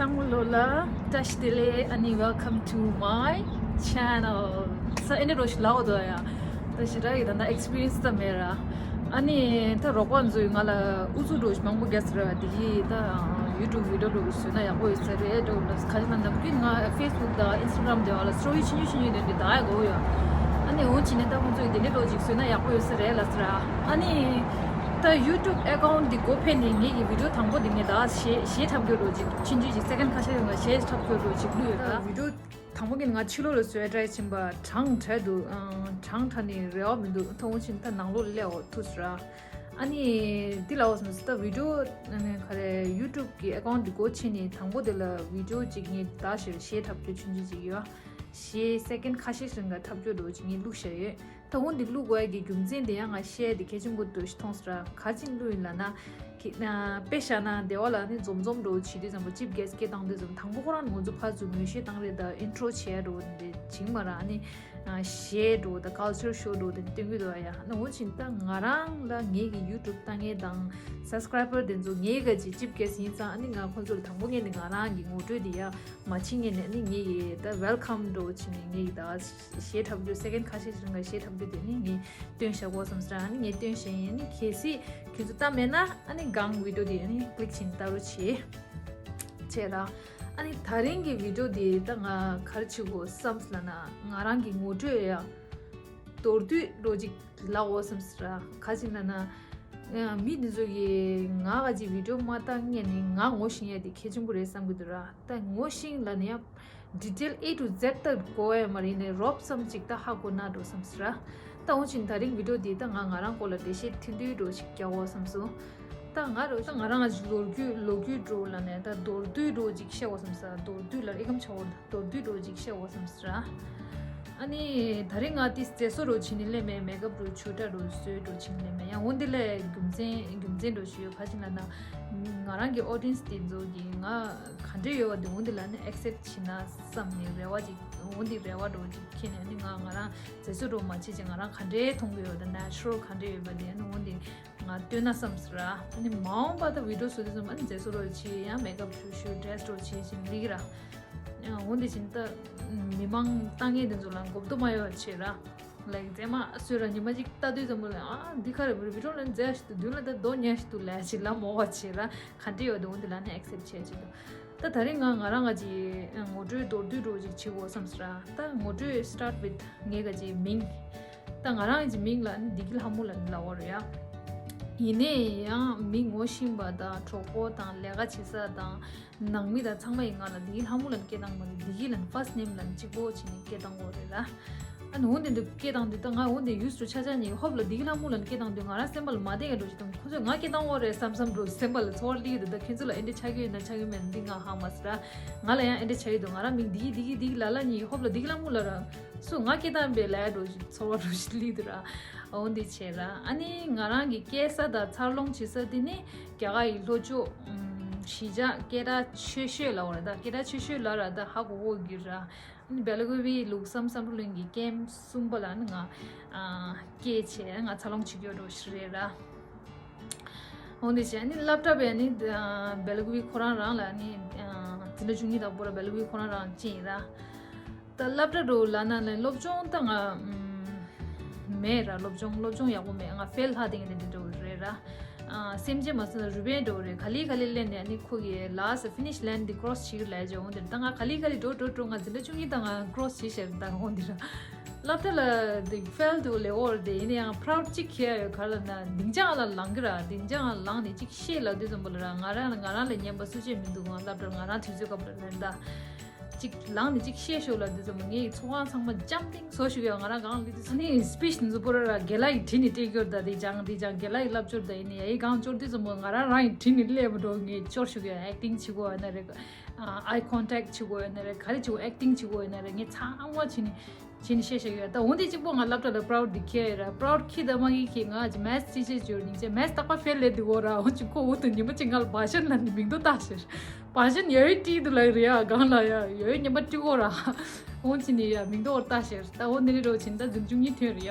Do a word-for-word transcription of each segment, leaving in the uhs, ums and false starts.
ལོ་ལ་བཀྲ་ཤིས་བདེ་ལེགས། ཨ་ནི་welcome to my channel. ས་ཨེ་ནི་རོ་ཞིག་ལའོ་དོ་ཡ། ད་ཞི་ར་ཡི་ད་ད་ཨེག་སི་པི་རི་ཡན་སི་ད་མེད་ར། ཨ་ནི་ད་རོགས་པ་ཚོས་ང་ལ་ཨུ་ཚུགས་འགྲོ་ཞིག་མང་པོ་རྒྱག་ཟེར་བ་འདི་གི་ད་ཡུ་ཊུབ་བི་ཌི་ཡོ་འགྲོ་བཟོས་ན་ཡག་པོ་ཡོད་ས་རེད་འགྲོ་ལ། ཁ་ཅིག་ན་ནམ་རྒྱུན་ང་ཕེ་སི་བུག་དང་ཨིན་སི་ཊ་གྷ་རམ་དེ་བ་ལ་སི་ཊོ་རི་ཆུང་ཆུང་ཆུང་ཆུང་དེ་འདྲ་ད་ཡག་གོ་ཡོད། ཨ་ནི་འོ་ཅི་ནས་ད་ཁོང་ཚོས་དེ་འདྲའི་འགྲོ་ཅིག་བཟོས་ན་ཡག་པོ་ཡོད་ས་རེད་ལ་ཟེར། ཨ་ནི་ད་ཡུ་ཊུབ་ཨེ་ཀའུན་ཊི་འདི་འགོ་ཕེབས་ནས་ངེད་ཀྱི་བི་ཌི་ཡོ་དང་པོ་འདི་ངས་ད་ཞེ་ཞེ་འཁྲབ་རྒྱུ་འགྲོ་ཅིག་ཆུང་ཆུང་ཅིག་སེ་ཀེན་ཌི་ཁ་ཤས་ཡོང་ང་ཞེ་འཁྲབ་རྒྱུ་འགྲོ་ཅིག་བླུགས་ཡོད་ད། བི་ཌི་ཡོ་དང་པོ་གི་ང་ཕྱི་ལོགས་ལ་བཟོས་ཊ་རའི་ཕྱིན་པ་གྲང་དྲགས་འདུག་གྲང་དྲགས་ནས་རེ་བ་མི་འདུག་ཐོག་ཕྱིན་ད་ནང་ལོགས་སླེབས་འོ་ཐུག་ཟེར། ཨ་ནི་འདི་ལ་འོ་སོང་ད་བི་ཌི་ཡོ་ཨ་ནི་ག་རེ་ཡུ་ཊུབ་གི་ཨེ་ཀའུན་ཊི་འདི་སྒོ་ཕྱེ་ནས་དང་པོ་དེ་ལ་བི་ཌི་ཡོ་ཅིག་ངས་ད་ཞེ་ཞེ་འཁྲབ་རྒྱུ་ཆུང་ཆུང་ཅིག་ཡོད། ཞེ་སེ་ཀེན་ཌི་ཁ་ཤས་ཤིག་རིང་ག་འཁྲབ་རྒྱུ་འགྲོ་ཅིག་ངས་བླུགས་བཞག་ཡོད། ད་འོ་འདི་བླུགས་དགོས་ཡ་གི་རྒྱུ་མཚན་དེ་ཡང་ང་བཤད་དེ་གལ་ཆེན་པོ་འདུག་ཤི་མཐོང་སོང་ར། ག་ཅིག་བླུགས་ཡིན་ལབ་ན། ཁྱེད་ན་དཔེ་བཞག་ན་སྡེ་བ་ལ་ནི་འཛོམས་འཛོམས་འགྲོ་བྱེད་དུས་ཙམ་པ་ཅིབ་གེ་སི་སྐད་བཏང་དུས་ཙམ་དང་པོ་ཁོ་རང་ནི་ང་ཚོ་ཕར་ཚུར་ངོ་ཤེས་བཏང་རེད་ད་ཨིན་ཊྲོ་བྱས་འགྲོ་འདི་བྱིང་མ་ར་ནི་གཞས་འགྲོ་ད་ཀལ་ཅར་ཤོ་འགྲོ་དེ་སྟོན་གི་འདུག་ཡ། ན་འོ་ཕྱིན་ད་ང་རང་ལ་ངེད་ཀྱི་ཡུ་ཊུབ་ལྟ་མཁན་དང་སབ་སི་ཀ་རའི་བར་དེ་ཚོ་ངེད་ག་ཅིག་ཅིབ་གེ་སི་ཡིན་ཙང་ཨ་ནི་ང་ཁོ་ཚོ་ལ་དང་པོ་ངས་ནི་ང་རང་གི་ངོ་སྤྲོད་དེ་ཡ་མ་བྱིང་ངས་ནི་ཨ་ནི་ངེད་ཀྱི་ད་ཝེལ་ཀམ་འགྲོ་བྱིན་ནས་ངེད་ཀྱི་ད། གཞས་འཁྲབ་རྒྱུ་སེ་ཀེན་ཌི་ཁ་ཤས་ཤིག་ལ་གཞས་འཁྲབ་རྒྱུ་དེ་ནི་ངས་སྟོན་བཞག་གོ་བསམ་སོང་། ཨ་ནི་ངས་སྟོན་བཞག་ཡིན། ཨ་ནི་གལ་སྲིད་ཁྱོད་ཚོ་ལྟ་མེད་ན་ཨ་ནི་སྒང་བི་ཌི་ཡོ་དེ་ཨ་ནི་ཀི་ལིག་བྱས་ནས་ལྟ་རོགས་བྱེད་བྱས་ར། ཨ་ནི་ད་རིང་གི་བི་ཌི་ཡོ་དེ་ད་ང་ག་རེ་བྱེད་དགོས་བསམ་སོང་ལབ་ན་ང་རང་གི་ངོ་སྤྲོད་ཡ་མདོར་བསྡུས་འགྲོ་ཅིག་ལབ་འོ་བསམ་སོང་ར། ག་ཅིག་ལབ་ན་ཨ་མི་འདི་ཚོ་གིས་ང་ག་ཅིག་བི་ཌི་ཡོ་མ་ལྟ་སྔོན་ནས་ང་ངོ་ཤེས་ཡ་དེ་གལ་ཆེན་པོ་རེད་བསམ་གི་འདུག་ར། ད་ངོ་ཤེས་ལབ་ན་ཡ། ཌི་ཊེལ་ཨེ་ཊུ་ཛེཌ་ལྟ་དགོས་ཡ་མ་རེད་ནས་རོབ་ཙམ་ཅིག་ད་ཧ་གོ་ན་འགྲོ་བསམ་སོང་ར། ད་འོ་ཅིན་ད་རིང་བི་ཌི་ཡོ་འདི་ད་ང་ང་རང་སྐོར་ལ་འགྲེལ་བཤད་ཐུང་ཐུང་འགྲོ་ཞིག་རྒྱག་འོ་བསམ་སོང་། ད་ང་རོ་ད་ང་རང་ང་ཅིག་ལོ་རྒྱུས་ལོ་རྒྱུས་འགྲོ་ལ་ནས་ད་མདོར་བསྡུས་འགྲོ་ཅིག་བཤད་འོ་བསམ་སོང་། མདོར་བསྡུས་ལ་ཨེ་ཀམ་ཆ་འོ་མདོར་བསྡུས་འགྲོ་ཅིག་བཤད་འོ་བསམ་སོང་ར། ཨ་ནི་ད་རིང་ང་ཏི་མཛེས་བཟོ་རོ་བྱིན་ནི་ལས་མེད་མེ་ཀབ་རུ་ཆུ་ཏྲ་རུ་བཟོས་འགྲོ་བྱིན་ལས་མེད་ཡང་འོ་འདི་ལས་རྒྱུ་མཚན་རྒྱུ་མཚན་འགྲོ་ཞུ་ཡོད་ཕ་ཆིན་ལ་ན་ང་རང་གི་ཨོ་ཌི་ཡེན་སི་དེ་ཚོ་གི་ང་ག་འདྲ་ཡོད་བ་དེ་འོ་འདི་ལ་ནི་ཨེག་སེབ་བྱེད་ན་བསམ་ནས་རེ་བ་ཅིག་འོ་འདི་རེ་བ་འགྲོ་ཅིག་ཁྱེད་ནས་ནི་ང་ང་རང་མཛེས་བཟོ་རོ་མ་བྱེད་ཅིག་ང་རང་ག་འདྲའི་མཐོང་གི་ཡོད་ད་ནེ་ཆུ་རལ་ག་འདྲ་ཡོད་པ་དེ་ནི་འོ་འདི་ང་སྟོན་ན་བསམ་ཟེར་ར། ཨ་ནི་མ་འོངས་པ་ད་བི་ཌི་ཡོ་བཟོ་དུས་ཙམ་ཨ་ནི་མཛེས་བཟོ་རོ་བྱེད་ཡང་མེ་ཀབ་ཞུ་ཞུ་ཌི་རེ་སི་འགྲོ་བྱེད་ཅིག་འགྲིག་གི་ར། འོ་འདི་བཞིན་ད་མི་མང་ལྟ་མཁན་དེ་ཚོ་ལ་མགོ་བཏུ་མ་ཡོད་བྱེད་ར། ལའིག་མཛེས་མ་བཟོས་ར་ཉི་མ་གཅིག་ལྟ་དུས་ཙམ་པ་ལ་ཨ་འདི་ག་རེ་བི་ཌི་ཡོ་ལ་མཛེས་ཞིག་ཏུ་མདུན་ལ་ད་རྡོ་ཉ་ཞིག་ཏུ་ལས་ཅིག་ལ་མོ་བ་བྱེད་ར་ག་འདྲ་ཡོད་དེ་འོ་འདི་ལ་ནི་ཨེག་སེབ་བྱེད་ཅིག་ཏུ། ད་ད་རིང་ང་ང་རང་ང་ཅིག་ངོ་སྤྲོད་མདོར་བསྡུས་འགྲོ་ཅིག་བྱེད་དགོས་བསམ་ཟེར་ར། ད་ངོ་སྤྲོད་སི་ཊར་ཝིད་ངའི་ག་ཅིག་མིང་། ད་ང་རང་གི་མིང་ལ་ནི་བདེ་སྐྱིད་ལྷ་མོ་ལབ་ནི་ལབ་པ་རེད་ཡ། ཡིན་ནའི་ཡང་མི་ངོ་ཤེས་པ་དང་གྲོགས་པོ་དང་ལས་ཀ་བྱེད་ས་དང་ནང་མི་དང་ཚང་མ་ཡིས་ང་ལ་བདེ་སྐྱིད་ལྷ་མོ་ལབ་ནི་སྐད་བཏང་མ་རེད། བདེ་སྐྱིད་ལབ་ནི་ཕར་སི་ཊི་ནེམ་ལབ་ནི་གཅིག་པོ་བྱས་ནས་སྐད་བཏང་དགོས་རེད་ལ། ཨ་ནི་འོ་འདི་འདུག་སྐད་བཏང་དུས་ད་ང་འོ་འདི་ཡུས་སུ་ཆ་ཆ་ཉིད་ཧོབ་ལ་བདེ་སྐྱིད་ལྷ་མོ་ལབ་ནི་སྐད་བཏང་དུས་ང་རང་སེམས་པ་ལ་མ་བདེ་ཡ་འགྲོ་ཞིག་དང་ཁོ་ཚོས་ང་སྐད་བཏང་དགོས་རེད་བསམ་བསམ་འགྲོ་སེམས་པ་ལ་ཚོར་བ་སླེབས་ཀྱི་འདུག་ད་ཁྱེད་ཚོ་ལ་ཨེ་འདྲ་ཆགས་ཀྱི་ཡོད་ན་ཆགས་ཀྱི་མེད་ན་འདི་ང་ཧ་མ་སི་ར། ང་ལ་ཡང་ཨེ་འདྲ་ཆགས་ཀྱི་འདུག་ང་རང་མིང་བདེ་སྐྱིད་བདེ་སྐྱིད་བདེ་སྐྱིད་ལབ་ལབ་ཉིད་ཧོབ་ལ་བདེ་སྐྱིད་ལྷ་མོ་ལབ་ར། སུ་ང་སྐད་བཏང་པའི་ལས་འགྲོ་ཞིག་ཚོར་བ་འགྲོ་ཞིག་སླེབས་འདུག་ར། འོ་འདི་བྱས་ར། ཨ་ནི་ང་རང་གི་སྐྱེས་ས་དང་འཚར་ལོངས་བྱེད་ས་དེ་ནི་རྒྱ་གར་ཡི་ལྷོ་ཕྱོགས་ཨམ་གཞིས་ཆགས་སྐད་གྲགས་ཆེ་ཤོས་ལབ་པ་རེད། ད་སྐད་གྲགས་ཆེ་ཤོས་ལབ་ར་ད་ཧ་གོ་གོ་གི་ར། ཨ་ནི་སྦེ་ལ་ཀུ་པེ་ལུགས་བསམ་བསམ་བློ་གླིང་གི་ཀེམ་གསུམ་པ་ལ་ནི་ང་ཨ་སྐྱེས་བྱས་ང་འཚར་ལོངས་བྱེད་ཀྱི་ཡོད་འགྲོ་ཞིག་རེད་ར། འོ་འདི་བྱས་ནི་སློབ་གྲྭ་བས་ནི་ཨ་སྦེ་ལ་ཀུ་པེ་ཁོ་རང་རང་ལ་ནི་ཨ་འཛིན་གྲྭ་བཅུ་གཉིས་དང་པོ་ར་སྦེ་ལ་ཀུ་པེ་ཁོ་རང་རང་ཅི་ཡིན་ར། ད་སློབ་གྲྭ་འགྲོ་ལབ་ན་ནི་སློབ་སྦྱོང་ད་ང་ཨམ་མེད་ར། སློབ་སྦྱོང་སློབ་སྦྱོང་ཡག་པོ་མེད། ང་ཕེལ་ལྷག་དེ་འདྲ་འདྲ་འགྲོ་རེད་ར། ཨ་སེམས་ཅན་མ་སོང་ན་རུས་པའི་འགྲོ་རེད། ག་ལེ་ག་ལེ་ལེན་ནས་ཨ་ནི་ཁོ་གི་ལ་ས་ཕི་ནིཤ་ལན་འདི་ཀྲོ་སི་བྱེད་ཀྱི་ལས་བྱ་འོང་དེ་ད་ང་ག་ལེ་ག་ལེ་འགྲོ་འགྲོ་འགྲོ་ང་འཛིན་གྲྭ་བཅུ་གཉིས་ད་ང་ཀྲོ་སི་བྱེད་ཤར་ད་འོང་དེ་ར། སློབ་གྲྭ་ལ་འདི་ཕེལ་འདུག་ལེ་འོར་དེ་ཡིན་ན་ཡང་པ་རའུ་ཌི་གཅིག་ཁྱེར་ཡོད་ག་ལ་ན་སྡིངས་ཆ་ང་ལ་ལངས་ཀྱི་ར། སྡིངས་ཆ་ང་ལངས་ནས་གཅིག་བཤད་ལབ་དུས་ཙམ་པ་ལ་ར་ང་རང་ལ་ང་རང་ལས་ངན་པ་སུ་བྱེད་མི་འདུག་ང་སློབ་གྲྭ་ང་རང་དུས་ཚོད་སྐབས་ལ་ལན་ད། གཅིག་ལངས་ནས་གཅིག་བཤད་ཤོག་ལབ་དུས་ཙམ་པ་ངའི་ཚོགས་ཁང་ཚང་མ་འཇམ་ཐིང་བཟོ་ཞུ་གི་ཡོད། ང་རང་གང་ལ་དུས་ཙམ་ནི་སི་པི་ཆི་འཛུགས་པོ་ར་ར་རྒན་ལགས་ཡིས་བྲིས་ནས་སྤྲད་རྒྱུར་ད་དེ་ཅང་དེ་ཅང་རྒན་ལགས་ཡིས་ལབ་སྐྱོར་ད་ཡིན་ནི་ཡ་ཡི་གང་སྐྱོར་དུས་ཙམ་པ་ང་རང་རང་ཡིས་བྲིས་ནས་སླེབས་མ་འགྲོ། ངས་སྐྱོར་ཞུ་གི་ཡོད། ཨེག་ཊིང་བྱེད་དགོས་ཡོད་ན་རེད། ཨའི་ཀོན་ཊེག་བྱེད་དགོས་ཡོད་ན་རེད། ག་རེ་བྱེད་དགོས་ཨེག་ཊིང་བྱེད་དགོས་ཡོད་ན་རེད། ངས་ཚང་མ་བྱས་ནས་བྱས་ནས་བཤད་བཤད་ཡོད། ད་འོན་ཏེ་གཅིག་པོ་ང་སློབ་གྲྭ་ལ་པ་རའུ་ཌི་འདི་ཁྱེར་ཡོད་ར། པ་རའུ་ཌི་ཁྱེར་ད་མ་གི་ཁྱེར་ང་ཅི་མེ་ཐི་ཊི་ཊི་ཆར་ཅིག་ཡོད་ནི་ཅི་མེ་ཐི་ཊི་རྟག་པར་ཕེལ་ལས་འདུག་གོ་ར། འོ་ཅི་ཁོ་འུ་ཐུ་ཉི་མ་ཅིག་ང་ལ་བ་ཤན་ལ་ནི་མིང་ཐོ་བཏགས་ཤེར། བ་ཤན་ཡོད་ཡོད་བྲིས་འདུག་ལ་རེད་ཡ། གང་ལ་ཡ་ཡོད་ཡོད་ཉི་མ་བྲིས་གོ་ར། འོ་ཅི་ནི་ཡ་མིང་ཐོ་བཏགས་ཤེར། ད་འོ་ནི་རེད་རོ་ཅི་ད་འཛིན་ཆུང་གཉིས་ཐོན་རེད་ཡ།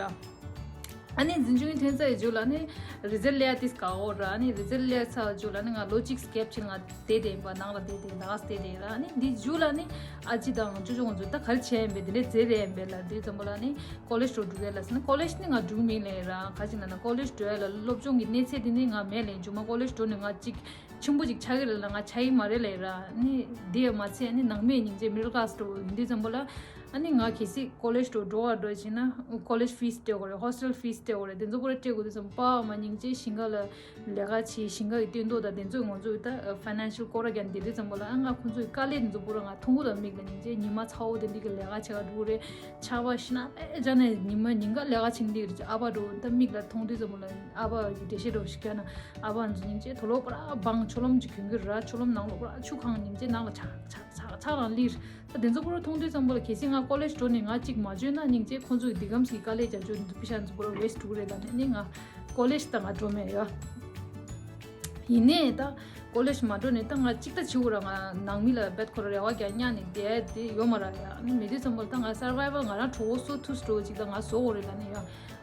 ཨ་ནི་འཛིན་སྐྱོང་ཐོན་ཚར་བའི་མཇུག་ལ་ནི་རི་ཛལ་ལེན་ཡ་ཏིས་དཀའ་བོ་ར། ཨ་ནི་རི་ཛལ་ལེན་ཚར་བའི་མཇུག་ལ་ནི་ང་ལོ་གཅིག་གེབ་ཕྱིན། ང་བསྡད་དེ་ཡིན་པ། ནང་ལ་བསྡད་དེ་ལགས་བསྡད་དེ་ར། ཨ་ནི་འདི་མཇུག་ལ་ནི་ཨ་ཅེ་དང་ཅོ་ཅོ་ང་ཚོ་ད་ག་རེ་བྱས་ཡིན་པས། དེ་ལས་ཟེར་རེ་ཡིན་པས་ལ། དེ་ཙམ་པ་ལ་ནི་ཀོ་ལེཇ་འགྲོ་འགྲོ་གི་ལ་ཟེར་ན། ཀོ་ལེཇ་ནི་ང་འགྲོ་མིན་ལས་ར། ག་ཅིག་ན་ན་ཀོ་ལེཇ་འགྲོ་ཡ་ལ་སློབ་སྦྱོང་གི་གནས་ཚད་དེ་ནི་ང་མེད་ལས། མཇུག་མ་ཀོ་ལེཇ་འགྲོ་ནས་ང་གཅིག་ཆེན་པོ་ཅིག་ཆགས་ཀྱི་རེད་ལ། ང་ཆགས་ཀྱི་མ་རེད་ལས་ར། ནི་དེ་ཡང་མ་ཚད་ནི་ནང་མི་སྙིང་རྗེ་མིཌལ་ཀ་ལ་སི་འགྲོ་ཡིན་དུས་ཙམ་པ་ལ། ཨ་ནི་ང་གལ་སྲིད་ཀོ་ལེཇ་འགྲོ་འགྲོ་བ་འགྲོ་བྱས་ན་ཀོ་ལེཇ་ཕིས་སྤྲད་དགོས་རེད། ཧོ་སི་ཊལ་ཕིས་སྤྲད་དགོས་རེད། དེ་ཚོ་པུ་ར་སྤྲད་དགོས་དུས་ཙམ་པ་མ་སྙིང་རྗེ་ཞིང་ཁ་ལ་ལས་ཀ་བྱེད། ཞིང་ཁ་གི་སྟོན་ཐོག་དང་དེ་ཚོ་ང་ཚོ་ད་ཕའི་ནན་ཤལ་སྐོར་ར་རྒྱག་བསྡད་དུས་ཙམ་པ་ལ། ཨ་ང་ཁོང་ཚོ་གི་དཀའ་ལས་དེ་ཚོ་པུ་ར་ང་མཐོང་གི་ལ། མིག་ལ་སྙིང་རྗེ། ཉི་མ་ཚ་བོ་དེ་འདི་གི་ལས་ཀ་བྱེད་ག་འགྲོ་གི་རེད། ཆར་པ་ཤི་ན་ཨེ་ཇ་ནས་ཉི་མ་ཉིན་ག་ལས་ཀ་བྱེད་འདི་རེད། ཨ་ཕ་འགྲོ་ད་མིག་ལ་མཐོང་དུས་ཙམ་པ་ལ་ཨ་ཕ་གི་འགྲེལ་བཤད་འགྲོ་ཞིག་བརྒྱབ་ན། ཨ་ཕ་ཚོ་སྙིང་རྗེ། དུག་ལོག་པུ་ར་སྦང་། ཆུ་ལོམ་ཅིག་གྱོན་གྱི་ར། ཆུ་ལོམ་ནང་ལོགས་པུ་ར་ཆུ་གང་། སྙིང་རྗེ་ནང་ལ་ཆག་ཆག་ཆག་ཆག་རང་ལིར། ད་དེ་ཚོ་པུ་ར་མཐོང་དུས་ཙམ་པ་ལ་གལ་སྲིད་ང་ཀོ་ལེཇ་འགྲོ་ནས་ང་གཅིག་མ་བྱོས་ན་སྙིང་རྗེ་ཁོང་ཚོ་གི་འདི་གམ་ཞིག་དཀའ་ལས་རྒྱག་རྒྱུ་འདུག་པི་ཤ་ཚོ་པུ་ར་ཝེ་སི་ཊི་འགྲོ་གི་རེད་ལ། ནི་ནི་ང་ཀོ་ལེཇ་ད་ང་འགྲོ་མེད་ཡ། ཡིན་ནའི་ད་ཀོ་ལེཇ་མ་འགྲོ་ནས་ད་ང་གཅིག་ད་བྱེད་དགོས་ར། ང་ནང་མི་ལ་རྦད་ཁོ་ར་རེ་བ་རྒྱག་ཉག་ནས་བསྡད་དེ་ཡོད་མ་ར་ཡ། ནི་མེད་དུས་ཙམ་པ་ལ་ད་ང་སར་ཝའི་ཝལ། ང་རང་གྲོད་ཁོག་སོ་ཐུག་སི་འགྲོ་ཅིག་ད་ང་བཟོ་དགོས་རེད་ལ་ནི་ཡ།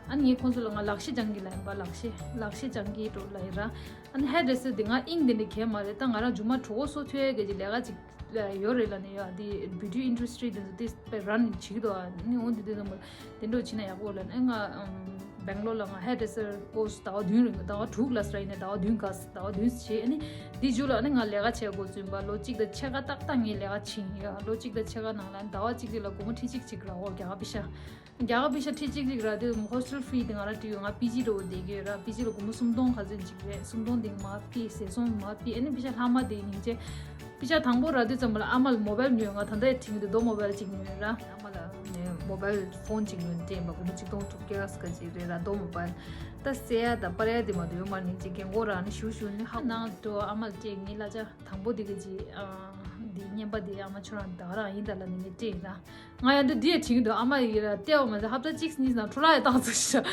ཨ་ནི་ངས་ཁོང་ཚོ་ལ་ང་ལག་ཤེས་སྦྱང་གི་ལ་ཡིན་པ། ལག་ཤེས་ལག་ཤེས་སྦྱང་གི་འགྲོ་ལ་ཡིན་ར། ཨ་ནི་ཧེར་ཌེ་སར་དེ་ང་དབྱིངས་དེ་འདྲ་གས་མ་རེད། ད་ང་རང་མཇུག་མ་གྲོད་ཁོག་སོ་ཐུག་ཡ་གི་ལས་ཀ་ཅིག་ཡོད་རེད་ལ་ནི་ཡ། དེ་བི་ཡུ་ཊི་ཨིན་ཌ་སི་ཊི་རི་དེ་ཚོ་དེ་དཔེ་རན་བྱེད་ཀྱི་འདུག་ཨ་ནི་འོ་འདི་དེ་ཚོ་མོ་དེ་འགྲོ་བྱེད་ན་ཡག་པོ་ལ་ནི། ང་སྦེང་ལོར་ལ་ང་ཧེར་ཌེ་སར་ཀོར་སི་ཟླ་བ་བདུན་རིང་། ཟླ་བ་དྲུག་ལ་སི་ར་ཡིན་ནའི་ཟླ་བ་བདུན་ག་ཟླ་བ་བདུན་བྱས། ཨ་ནི་དེ་མཇུག་ལ་ནི་ང་ལས་ཀ་བྱེད་དགོས་ཚུལ་ཡིན་པ། ལོ་གཅིག་དང་ཕྱེད་ཀ་ཏག་ཏག་ངས་ལས་ཀ་བྱེད་ཡིན་ཡ། ལོ་གཅིག་དང་ཕྱེད་ཀ་ནང་ལ་ཟླ་བ་གཅིག་གཅིག་ལ་སྒོར་མོ་ཁྲི་གཅིག་གཅིག་རག་འོ་རྒྱ་གར་པི་ཤ། རྒྱ་གར་པི་ཤ་ཁྲི་གཅིག་གཅིག་རག་དུས་ཧོ་སི་ཊལ་ཕི་དེ་ང་རང་སྤྲད་ཡོད། ང་པི་ཇི་འགྲོ་བསྡད་ཀྱི་ཡོད་ར། པི་ཇི་ལ་སྒོར་མོ་སུམ་སྟོང་ག་ཚོད་ཅིག་རེད། སུམ་སྟོང་དེ་མར་ཕུད། ཟས་སོང་མར་ཕུད། ཨ་ནི་པི་ཤ་ལྷག་མ་དེ་སྙིང་རྗེ། པི་ཤ་དང་པོ་རག་དུས་ཙམ་པ་ལ་ཨ་མ་ལ་མོ་བལ་ཉོས། ང་ད་ལྟ་ཡང་དྲན་གྱི་འདུག་རྡོ་མོ་བལ་གཅིག་ཉོས་ར། ཨ་མ་ལ་ནས་མོ་བལ་ཕོན་གཅིག་ཉོས་སྤྲད་པ། སྒོར་མོ་ཆིག་སྟོང་དྲུག་བརྒྱ་ཙམ་ཅིག་རེད་ར། རྡོ་མོ་བལ། ད་སེ་ཡ་དང་པར་ཡ་དེ་མ་གཏོགས་ཡོད་མ་རེད། སྙིང་རྗེ། རྒན་གོག་རང་ནི་ཞུ་ཞུ་ནི་ཧ་ནང་དུ་ཨ་མ་ལ་སྤྲད། ངའི་གླ་ཆ་དང་པོ་དེ་གི་ཅི་འདི་རྔན་པ་དེ་ཨ་མ་ཁྱོད་རང་ད་ག་རང་ཡིན་ད་ལ་ནི་ངས་སྤྲད་ར། ང་ཡང་འདི་འདི་ཡང་དྲན་གྱི་འདུག་ཨ་མ་ཡིས་ར་སྟེར་བ་མ་ཟད་ཧབ་ཏ་གཅིག་གཉིས་ནང་འཕྲོ་བརླག་ཡང་བཏང་ཚར་ཤག་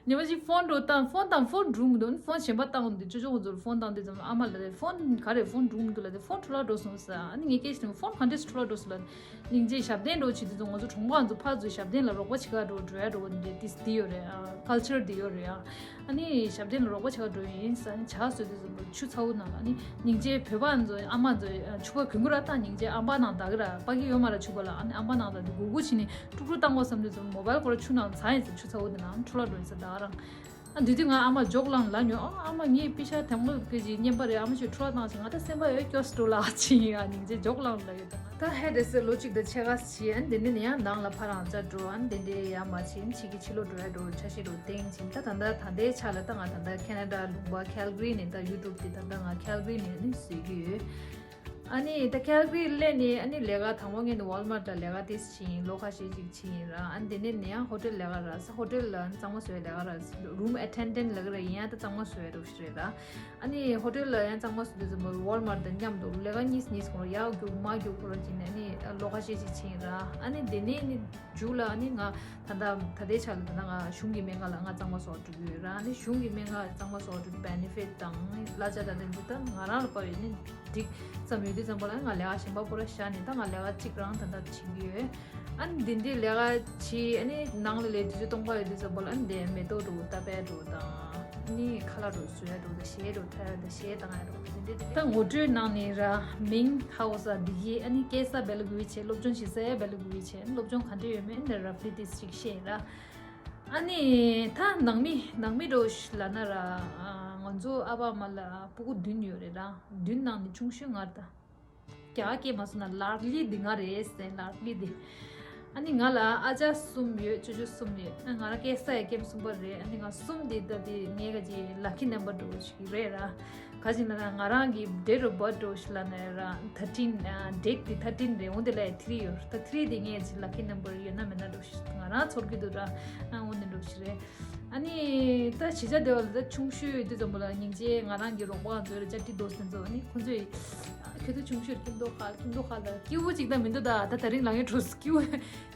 ཉི་མ་གཅིག་ཕོན་འགྲོ་བཏང་། ཕོན་དང་ཕོན་འགྲོ་མི་འདུག་ཕོན་གཞན་པ་བཏང་འདུག་ཅོ་ཅོ་ཁོང་ཚོར་ཕོན་བཏང་དུས་ཙམ་ཨ་མ་ལ་རེད། ཕོན་ག་རེ་ཕོན་འགྲོ་མི་འདུག་ལ། དེ་ཕོན་འཕྲོ་བརླག་འགྲོ་སོང་ཟེར། ཨ་ནི་ངས་སྐད་ཆ་དྲིས། ཕོན་ག་འདྲས་འཕྲོ་བརླག་འགྲོ་སོང་ལ། སྙིང་རྗེ། ཞབས་བརྟན་འགྲོ་བྱེད་དུས་ཙམ་ང་ཚོ་གྲོང་པ་ཚོ་ཕར་ཚུར་ཞབས་བརྟན་ལ་རོགས་པ་བྱེད་ག་འགྲོ་འགྲོ་ཡ་འགྲོ་འདི་དེ་འདི་ཡོད་རེད། ཀལ་ཆར་འདི་ཡོད་རེད་ཨ། ཨ་ནི་ཞབས་བརྟན་ལ་རོགས་པ་བྱེད་ག་འགྲོ་ཡིན་ཟེར། ཨ་ནི་ཇ་བཟོ་དུས་ཙམ་པ་ཆུ་ཚ་བོ་ནང་ལ། ཨ་ནི་སྙིང་རྗེ་བོད་པ་ཚོ་ཨ་མ་ཚོ་ཕྱུ་པ་གོན་གི་ར། ད་སྙིང་རྗེ་ཨམ་པ་ནང་ལྡག་གི་ར། ཕ་གི་ཡོད་མ་ར་ཕྱུ་པ་ལ། ཨ་ནི་ཨམ་པ་ནང་ལྡག་དེ་སྒུར་སྒུར་བྱས་ནས་དཀྲུག་དཀྲུག་བཏང་དགོས་བསམ་དུས་ཙམ་མོ་བལ་ཁོ་ར་ཆུ་ནང་ཚ་ཡིན་ཟེར། ཆུ་ཚ་བོ་དེ་ནང་འཕྲོ་བརླག་འགྲོ་ཡིན་ཟེར་ད་ག་རང་། ཨ་འདི་དུས་ང་ཨ་མ་འཇོག་ལངས་ལ་ཉོ། ཨ་ཨ་མ་ངའི་པི་ཤ་དེ་མོ་གི་ཅིག་རྔན་པ་རེད། ཨ་མ་ཁྱོད་འཕྲོ་བརླག་བཏང་ཟེར། ང་ད་སེམས་པ་ཡོད་སྐྱོ་སི་འགྲོ་ལ་ཅི་ཡིན། ཨ་སྙིང་རྗེ་འཇོག་ལངས་ལ་ཡོད་ད། ད་ཧེ་དེ་སེ་ལོ་གཅིག་དང་ཕྱེད་ཀ་ཕྱིན། ཨ་ནི་དེ་ནས་ནི་ཡང་ནང་ལ་ཕར་རང་ཅག་འགྲོ། ཨ་ནི་དེ་འདྲའི་ཡ་མ་ཕྱིན། ཕྱི་གི་ཕྱི་ལོགས་འགྲོ་ཡ་འགྲོ། ཆ་ཤས་འགྲོ་སྟེང་ཕྱིན། ད་ད་ལྟ་ད་ལྟའི་ཆ་ལ་ད་ང་ད་ལྟ་ཁེ་ན་ཌ་ལུང་པ་ཁལ་གྷ་རི་ནས། ད་ཡུ་ཊུབ་དེ་ད་ལྟ་ང་ཁལ་གྷ་རི་ནས་ནི་བཟོས་ཀྱི་ཡོད། ཨ་ནི་ད་ཁལ་གྷ་རི་སླེབས་ནས་ཨ་ནི་ལས་ཀ་དང་པོ་ངས་ནི་ཝོལ་མར་ཊ་ལ་ལས་ཀ་ཏོག་ཙམ་ཕྱིན། ལོ་ཁ་ཤས་ཅིག་ཕྱིན་ཡིན་ར། ཨ་ནི་དེ་ནས་ནི་ཡང་ཧོ་ཊེལ་ལས་ཀ་རག་སོང་། ཧོ་ཊེལ་ལ་གཙང་མ་བཟོ་ཡ་ལས་ཀ་རག་སོང་། རུམ་ཨེ་ཊེན་ཌེན་ཊི་ལབ་ཀྱི་རེད། ཡིན་ཡང་ད་གཙང་མ་བཟོ་ཡ་འདྲ་བོ་ཞིག་རེད་ར། ཨ་ནི་ཧོ་ཊེལ་ལ་ཡང་གཙང་མ་བཟོ་དུས་ཙམ་པ་ཝོལ་མར་ཊ་དང་མཉམ་དུ་ལས་ཀ་གཉིས་གཉིས་ཁོ་རང་ཡར་རྒྱུག་མར་རྒྱུག་ཁོ་རང་བྱས་ནས་ཨ་ནི་ལོ་ཁ་ཤས་ཤིག་ཕྱིན་ར། ཨ་ནི་དེ་ནས་ནི་མཇུག་ལ་ཨ་ནི་ང་ད་ལྟ་ད་ལྟའི་ཆ་ལ་ད་ལྟ་ང་གཞུང་གི་སྨན་ཁང་ལ་ང་གཙང་མ་བཟོ་འགྲོ་གི་ཡོད་ར། ཨ་ནི་གཞུང་གི་སྨན་ཁང་ལ་གཙང་མ་བཟོ་འགྲོ་གི་བེ་ནེ་ཕིཊ་དང་གླ་ཆ་དང་དེ་ཚོ་ད་ང་རང་ལ་དཔག་ཡོད་ནི་འགྲིག་ཙམ་ཡོད་དུས་ཙམ་པ་ལ་ང་ལས་ཀ་གཞན་པ་པོ་ར་བཞག་ནས་ད་ང་ལས་ཀ་གཅིག་རང་ད་ལྟ་བྱེད་ཀྱི་ཡོད། ཨ་ནི་འདི་འདྲའི་ལས་ཀ་བྱེད། ཨ་ནི་ནང་ལ་ལས་དུས་ཚོད་སྟོང་པ་ཡོད་དུས་ཙམ་པ་ལ་ཨ་ནི་འདི་མེ་ཏོག་འགྲོ་ཏ་པའི་འགྲོ་དང་། ཨ་ནི་ཁ་ལག་འགྲོ་བཟོ་ཡ་འགྲོ་དང་། གཞས་འགྲོ་འཁྲབ་ཡ་དང་། གཞས་བཏང་ཡ་འགྲོ་འདི་འདྲའི་འདི་འདྲའི། ད་ངོ་སྤྲོད་གནང་ནས་ར་མིང་ཧའོ་ས་འདི་གི་ཨ་ནི་སྐྱེས་ས་བེ་ལ་ཀུ་ཝི་བྱས། སློབ་སྦྱོང་བྱེད་ས་ཡ་བེ་ལ་ཀུ་ཝི་བྱས། སློབ་སྦྱོང་ག་འདྲ་ཡོད་མེད་འདི་ར་ཕི་ཏིས་ཅིག་བཤད་ར། ཨ་ནི་ད་ནང་མི་ནང་མི་འགྲོ་ལ་ན་ར། ང་ཚོ་ཨ་ཕ་ཨ་མ་ལ་སྤུ་གུ་བདུན་ཡོད་རེད་ར། བདུན་ནང་ནས་ཆུང་ཤོས་ང་རེད་ད། རྒྱ་སྐད་མ་སོང་ན་ལར་ལི་འདི་ང་རེད་ཟེར། ལར་ལི་འདི། ཨ་ནི་ང་ལ་ཨ་ཅག་གསུམ་ཡོད། ཅོ་ཅོ་གསུམ་ཡོད། ཨ་ང་རང་སྐྱེས་ས་ཡ་ཀེམ་གསུམ་པ་རེད། ཨ་ནི་ང་གསུམ་འདི་ད་འདི་ངའི་ག་ཅི་ལ་ཀི་ནམ་བར་འགྲོ་ཞིག་རེད་ར། ག་ཅི་ན་ན་ང་རང་གི་ཌེ་ཊི་ཨོཕ་བར་ཐི་འགྲོ་ཞིག་ལ་ན་ར་ཐར་ཊིན། ཌེ་ཊི་འདི་ཐར་ཊིན་རེད། འོ་འདི་ལ་ཡ་ཐི་རི་ཡོད། ད་ཐི་རི་འདི་ངའི་ཅི་ལ་ཀི་ནམ་བར་ཡོད་ན་མེད་ན་འགྲོ་ཞིག་ང་རང་ཚོར་གི་འདུག་ར། ཨ་འོ་འདི་འགྲོ་ཞིག་རེད། ཨ་ནི་ད་གཞིས་ཆགས་སྡེ་བ་ལ་ད་ཆུང་ཤོས་དུས་ཙམ་པ་ལ་སྙིང་རྗེ་ང་རང་གི་རོགས་པ་ང་ཚོའི་ལ་ཅ་ཏི་རྡོ་སེ་ཚོ་ནི་ཁོ་ཚོས་ཁྱོད་ཚོ་ཆུང་ཤོས་ཁྱིམ་ཐོག་ཁ་ཁྱིམ་ཐོག་ཁ་ལ་སྐྱིད་པོ་ཅིག་ད་མི་འདུག་ད་ད་ད་རིང་ལ་ངའི་གྲོགས་སུ་སྐྱིད་པོ་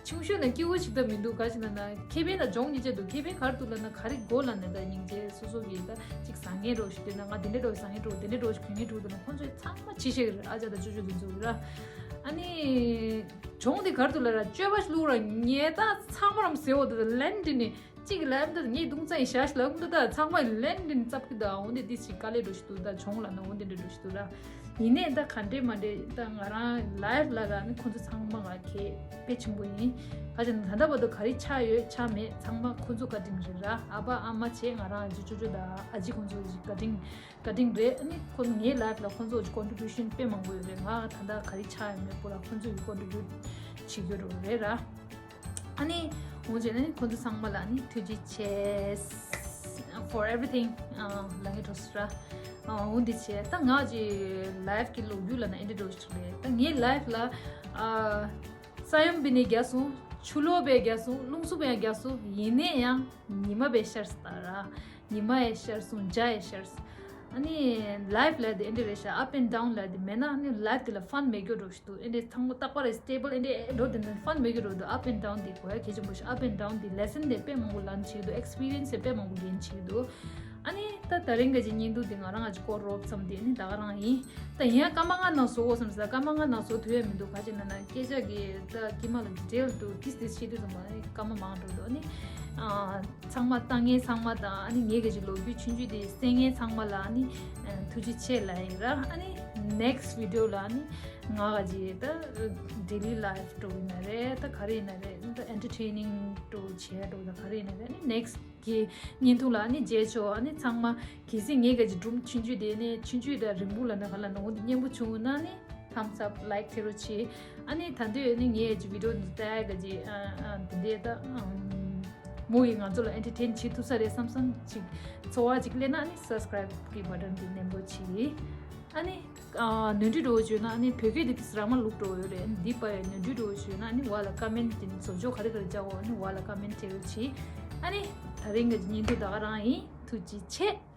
ཆུང་ཤོས་ན་སྐྱིད་པོ་ཅིག་ད་མི་འདུག་ག་ཅི་ན་ན་ཁེ་ཕན་ལ་སྦྱོང་ཉེ་ཆ་འདུག་ཁེ་ཕན་ག་རེ་འདུག་ལ་ན་ག་རེ་དགོས་ལ་ན་ད་སྙིང་རྗེ་སོ་སོ་གི་ད་ཅིག་བཟང་ངན་རོགས་ཞིག་འདོད་ན་ང་དེ་འདྲ་རོགས་བཟང་ངན་རོགས་དེ་འདྲ་རོགས་ཞིག་གོན་ངན་རོགས་འདུག་ན་ཁོ་ཚོས་ཚང་མ་བྱེད་ཤེས་གི་རེད། ཨ་ཅག་ད་ཅོ་ཅོ་དེ་ཚོ་གི་ར། ཨ་ནི་སྦྱོང་དེ་ག་རེ་འདུག་ལ་ར་སྤྱོད་པ་ཞིག་བླུག་ར་ཉེ་ད་ཚང་མ་རམ་ཟེར་འོ་ད་ད་ལན་འདི་ནི། གཅིག་གི་ལའིབ་འདི་ངས་རྡུང་རྩ་ཡི་ཤ་ཤ་ལབ་འདུག་ད་ཚང་མ་ལན་འདི་ནི་ཙབ་ཀི་ད་འོ་འདི་འདི་ཞིག་དཀའ་ལས་འགྲོ་ཞིག་འདུག་ད་གྱོང་ལ་ན་འོ་འདི་འདྲ་འགྲོ་ཞིག་འདུག་ར། ཡིན་ནའི་ད་ག་འདྲས་མ་འདྲས་ད་ང་རང་ལའིབ་ལ་ར་ནི་ཁོང་ཚོ་ཚང་མ་ང་གལ་དཔེ་ཆེན་པོ་ཡིན། ག་ཅི་ན་ད་ལྟ་བར་དུ་ག་རེ་ཆགས་ཡོད་ཆགས་མེད་ཚང་མ་ཁོང་ཚོ་བཀའ་དྲིན་རེད་ར། ཨ་ཕ་ཨ་མ་བྱས་ང་རང་ཨ་ཅེ་ཅོ་ཅོ་ད་ཨ་ཅེ་ཁོང་ཚོ་བཀའ་དྲིན་བཀའ་དྲིན་རེད། ཨ་ནི་ཁོ་ངའི་ལའིབ་ལ་ཁོང་ཚོ་ཀོན་ཊི་བྷིའུ་ཤན་དཔེ་མང་པོ་ཡོད་རེད། ང་ད་ལྟ་ག་རེ་ཆགས་ཡོད་མེད་པོ་ལ་ཁོང་ཚོ་ཡི་ཀོན་ཊི་བྷིའུ་བྱེད་རྒྱུ་རེད་ར། ཨ་ནི་འོང་བྱས་ནས་ཁོང་ཚོ་ཚང་མ་ལ་ནི་ཐུགས་རྗེ་ཆེ། For everything. ལ་ངའི་འགྲོ་སྲིད་ར། འོང་འདི་བྱས་ད་ང་ཅི་ལའིབ་ཀྱི་ལོ་རྒྱུས་ལ་ན་ཨེ་འདྲ་འགྲོ་ཞིག་རེད། ད་ངའི་ལའིབ་ལ་ས་ཡོམ་བི་ནི་རྒྱ་སོང་། ཆུ་ལོག་པའི་རྒྱ་སོང་། རླུང་འཚུབ་པའི་རྒྱ་སོང་། ཡིན་ནའི་ཡང་ཉི་མ་བའི་ཤར་སྟ་ར། ཉི་མ་ཡི་ཤར་སོང་། འཇའ་ཡི་ཤར་སོང་། ཨ་ནི་ལའིབ་ལ་དེ་ཨེ་འདྲ་རེད་ཤག up and down ལ་དེ་མེད་ན་ཨ་ནི་ལའིབ་དེ་ལ་ཕན་མེད་རྒྱུ་འགྲོ་ཞིག་འདུག་ཨེ་འདྲ་ཚང་མ་རྟག་པར་སི་ཊེ་བལ་ཨེ་འདྲ་འགྲོ་དེ་ནི་ཕན་མེད་རྒྱུ་འགྲོ་འདུག up and down དེ་གོ་ཡ་གལ་ཆེན་པོ་ཞིག up and down དེ་ལེ་སན་དེ་དཔེ་མང་པོ་ལན་བྱེད་འདུག་ཨེག་སི་པི་རི་ཡན་སི་དེ་དཔེ་མང་པོ་གེན་བྱེད་འདུག་ཨ་ནི་ད་ད་རིང་ག་ཅིག་བརྙན་ཐུང་དེ་ང་རང་ཨ་ཅིག་སྐོར་རོབ་ཙམ་དེ་ནི་ད་ག་རང་ཡིན། ད་ཡིན་ཡང་སྐར་མ་ལྔ་ནང་བཟོ་དགོས་བསམ་ཟེར། སྐར་མ་ལྔ་ནང་བཟོ་ཐུབ་ཡ་མི་འདུག་ག་ཅིག་ན་ན་སྐད་ཆ་གི་ད་ཀྱི་མ་ལ་ཌི་ཊེལ་དུ་ཏིས་ཏིས་བཤད་དུས་ཙམ་པ་ནི་སྐར་མ་མང་འགྲོ་འདུག་ཨ་ནི་ཚང་མ་ལྟ་མཁན་ཚང་མ་དང་ཨ་ནི་ངའི་ག་ཅིག་ལོ་རྒྱུས་ཆུང་ཆུང་དེ་གསན་མཁན་ཚང་མ་ལ་ཨ་ནི་ཐུགས་རྗེ་ཆེ་ལབ་ཡིན་ར། ཨ་ནི་ནེག་སི་ཊི་བི་ཌི་ཡོ་ལ་ཨ་ནི་ང་ག་ཅིག་ད་ཌེ་ལི་ལའིབ་འགྲོ་ཡིན་ན་རེད། ད་ག་རེ་ཡིན་ན་རེད། ད་ཨེན་ཊར་ཊེ་ནིང་འགྲོ་བྱས་འགྲོ་ད་ག་རེ་ཡིན་ན་རེད། ཨ་ནི་ནེག་སི་ཊི་གི་བརྙན་ཐུང་ལ་ནི་མཇལ་ཆོག་ཨ་ནི་ཚང་མ་གལ་སྲིད་ངའི་ག་ཅིག་སྒྲུང་ཆུང་ཆུང་དེ་ནི་ཆུང་ཆུང་དང་རིང་པོ་ལ་ནི་ག་ལ་ནོར་འདི་སྙན་པོ་བྱུང་ན་ནི་ཐམ་སི་ཨབ་ལའིཀ་ཐེ་རོ་ཆེ། ཨ་ནི་ད་འདོད་ནི་ངའི་ག་ཅིག་བི་ཌི་ཡོ་འདི་ལྟ་ག་ཅིག་ཨ་ཨ་འདི་འདྲས་ད་མོ་ཡིས་ང་ཚོ་ལ་ཨེན་ཊར་ཊེན་བྱེད་ཐུབ་ས་རེད་བསམ་བསམ་ཅིག་ཚོར་བ་ཅིག་སླེབས་ན་ནི་སབ་སི་ཀ་རའིབ་གི་བ་ཊན་འདི་ནེམ་པོ་ཆེ། ཨ་ནི། ཨ་ནོར་འཁྲུལ་འགྲོ་བ་བྱུང་ན་ཨ་ནི་བོད་སྐད་འདི་ཏིས་ར་མ་ལུག་འགྲོ་ཡོད་རེད། འདི་པ་ཡ་ནོར་འཁྲུལ་འགྲོ་བ་བྱུང་ན་ཨ་ནི་བ་ལ་ཀ་མེན་ཊི་འདི་བཟོ་ཆོག་ག་རེ་ག་རེ་བྱ་བ་ཨ་ནི་བ་ལ་ཀ་མེན་ཊི་ཐེ་རོ་ཆེ། ཨ་ནི་ད་རིང་གི་བརྙན་ཐུང་ད་ག་རང་ཡིན། ཐུགས་རྗེ་ཆེ།